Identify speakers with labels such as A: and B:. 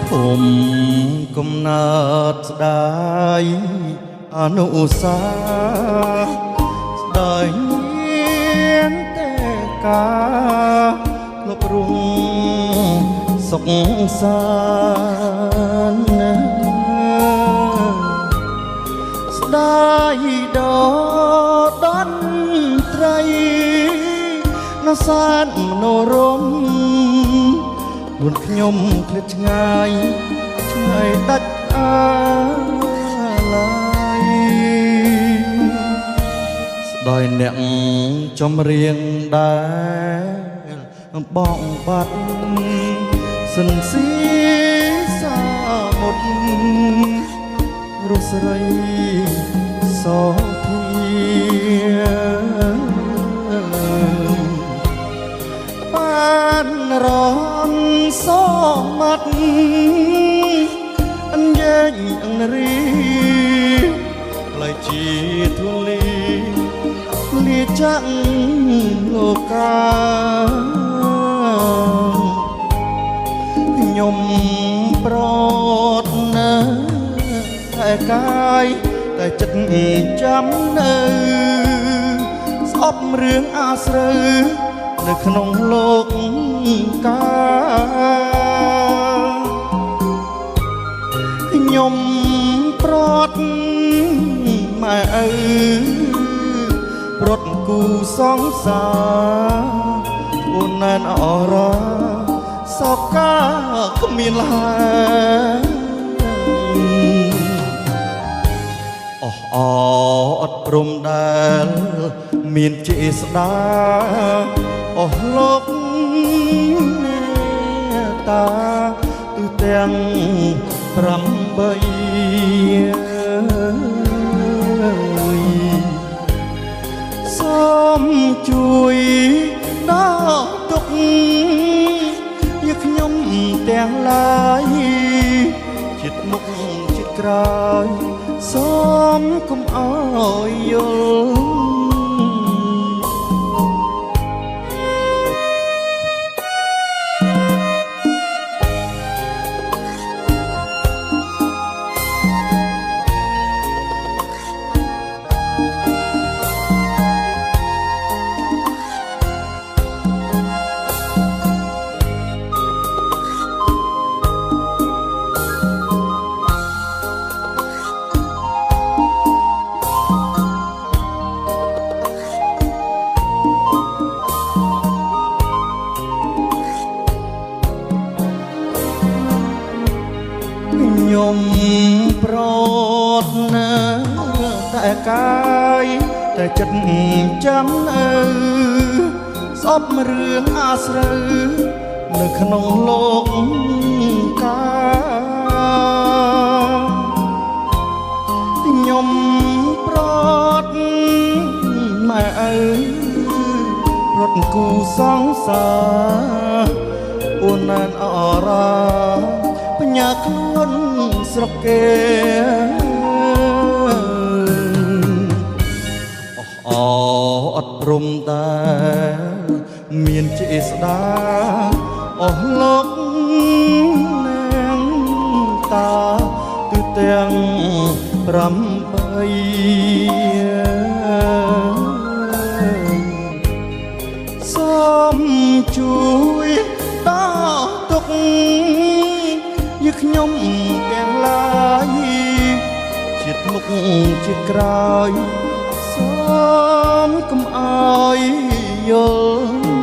A: ភូមិកំណើតស្ដាយអនុសាស្ដាយមានតែការលុបរុងសុខសាន្តណាស្ដាយដល់តន្ត្រីណសានមនោរមខ្លួនខ្ញុំឃ្លាតឆ្ងាយឆ្ងាយដាច់អាឡ័យស្ដាយអ្នកចំរៀងដែលបងបាត់សិនស៊ីសាមុតរស់ស្រីសោធាបានរនសមាត់អញយែងអងរីក្លាយជាធូលីលាចាក់លោកាខ្ញុំប្រត់ណាតែកាយតែចិត្តចាំនៅស្អប់រឿងអាស្រូវនៅក្នុងលោកកាខ្ញុំប្រត់ម៉ែឪប្រត់គូសង្សារអូនណែនអរ៉ាសោកាគ្មានឡើយអស់អត់ព្រំដែលមានជាស្ដាអស់លោកអ្នកតាទូទាំង8សូមជួយដល់ទុកយកខ្ញុំទាំងឡាយជាតិមុខជាតិក្រោយសូមកុំអោយយល់ខ្ញុំប្រត់ណាតែកាយតែចិត្តចាំនៅស្អប់រឿងអាស្រូវនៅក្នុងលោកកាខ្ញុំប្រត់ម៉ែឪប្រត់គូសង្សារអូនណែនអរ៉ាបញ្ញាខ្លួនស្រុកគេអស់អត់ព្រំដែលមានជាស្ដាអស់លោកនាងតាទូទាំង8សូមជួយដល់ទុកយកខ្ញុំទាំងឡាយជាតិមុខជាតិក្រោយសូមកុំអោយយល់